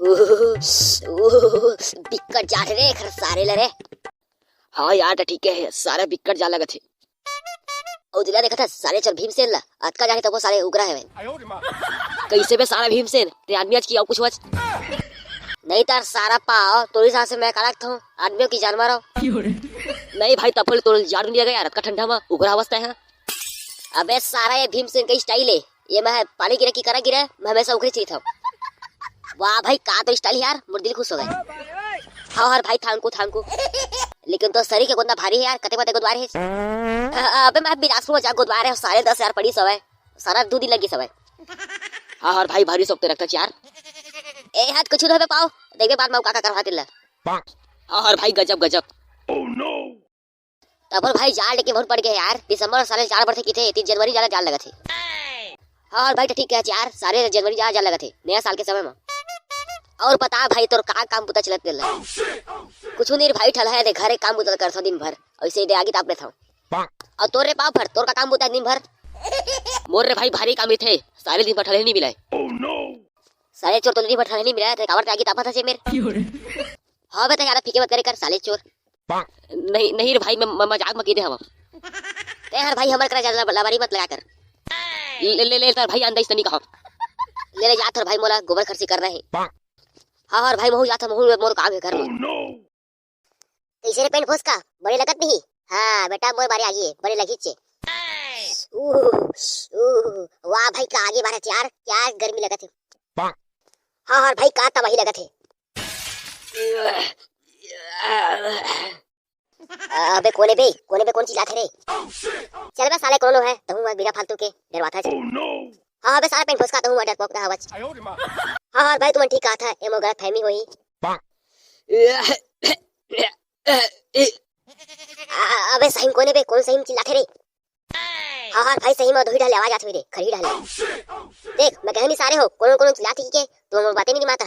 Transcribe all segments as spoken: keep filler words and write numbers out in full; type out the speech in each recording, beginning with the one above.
उह, उह, बिक्कट जात रे, खर सारे ल रे। हाँ यार, त ठीक हे, सारा बिक्कट जा लगत हे। अउ दिला देखत हस, साले चोर भीमसेन ला, अतका जाने तको साले उगरा हवे। कइसे बे सारा भीमसेन, ते आदमी हच कि अउ कुछु हच? नहीं त सारा पाव, तोरी साथ से मैं का लगत हूँ, आदमी हो कि जानवर हो? नहीं भाई, तफल तोर जाड़ नहीं लगा यार, अतका ठंडा में उगरा अवस्था है। अबे सारा ये भीमसेन का style है, ये मैं पानी गिरा कि करा गिरा, मैं हमेशा उगरे चीत हूँ। वाह भाई, का तो style यार, मोर दिल खुश हो गए। हाँ हर भाई, thank you, thank you। लेकिन तो शरीर के गोंदा भारी है यार, कते कते गोदवारे है। अ-, अबे मैं बिलासपुर में जा गोदवारे हो, साले दस हजार पड़ी सवे, सारा दो दिन लगी सवे। हाँ हर भाई, भारी शौक ते रखता यार। ए हाथ कुछ ना पाओ, देखबे बाद में का का करवा दिला। हाँ हर भाई, गजब गजब। तब भाई जाड़ लेके बहुत पड़ गए यार, दिसंबर साले जाड़ बढ़थे किथे, तीस जनवरी जाड़ा जाड़ लगत हे। हाँ हर भाई, तो ठीक है यार, सारे जनवरी जाड़ा जाड़ लगत हे, नया साल के समय में। और बता भाई, तोर का काम बुता चलत गेल? कुछ नहीं रे भाई, ठलहा है दे, घरे काम बुता करथो दिन भर, ऐसे ही दे आगी ताप लेथो। और तोर रे पाव भर, तोर का काम बुता है दिन भर? मोर रे भाई भारी काम रहिथे, सारे दिन भर ठलहे नहीं मिलाए। साले चोर, तो दिन भर ठलहे नहीं मिलाए, ते काबर ते आगी तापत हस मेर? हाँ बे, ते ज्यादा फीके मत करे कर, साले चोर। नहीं, नहीं रे भाई, मैं, मैं मजाक में कह दे हवा। ते हर भाई, हमर करा ज्यादा लबारी मत लगा कर। ले, ले, ले, तार भाई आंदा इस तनी कहा। ले, ले जा, तार भाई मोला गोबर खरसी करना है। हाँ, हर भाई, महू जात हूँ, महू मोर काम है घर में। कैसे रे पेंट फुसका, बड़े लगत नहीं? हाँ बेटा, मोर बारे आइए, बड़े लगी चे। उह, उह, वाह भाई, का आगे बारे यार, क्या गर्मी लगत है। हाँ, हर भाई, का तबाही लगत है। अबे कोने बे, कोने बे, कोन चिल्लात हे रे? चल बे साले, कोनो है, तहूँ बिना फालतू के डरवात हस। हाँ, हाँ बे साले, पेंट फुसका, तहूँ डरपोक ना हवच। हाँ, हाँ भाई, तुमन ठीक कहत हे, एमा गलत फहमी होही। अ-, अबे सही कोने बे, कोन सही में चिल्लात हे रे? हाँ, हाँ भाई, सही में दोही डाले आवाज आत हुई रे, खरही डाले। देख, मैं कहनी सारे हो, कोनो कोनो चिल्लात ही के, तुमन बातें नहीं मानता।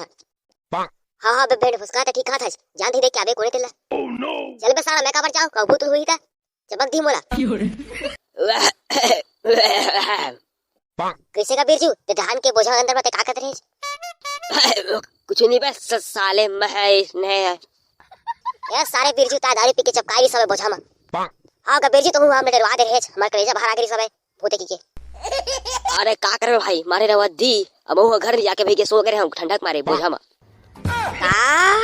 हाँ, हाँ, बे, पेंट फुसका त ठीक कहत हस। जानत ही देख के आबे कोने तेला। चल बे साला, मैं काबर जाओ, कहूँ भूत हुई त चपक दी मोला। कैसे का बिरजू, ते धान के बोझा अंदर में ते का करत रहे? कुछ नहीं बे, स-, साले मैं है, नहीं है। ए सारे बिरजू, ता दारू पी के चपकाई रही सबे बोझा में। हाँ का बिरजू, तो हूँ हमने डरवा दे रहे, हमार कलेजा बाहर आ गई सबे। भूते की के। अरे का करबे भाई, मारे रवा दी, अब वो घर जाके भाई के सो गए हम ठंडक मारे बोझा में। का?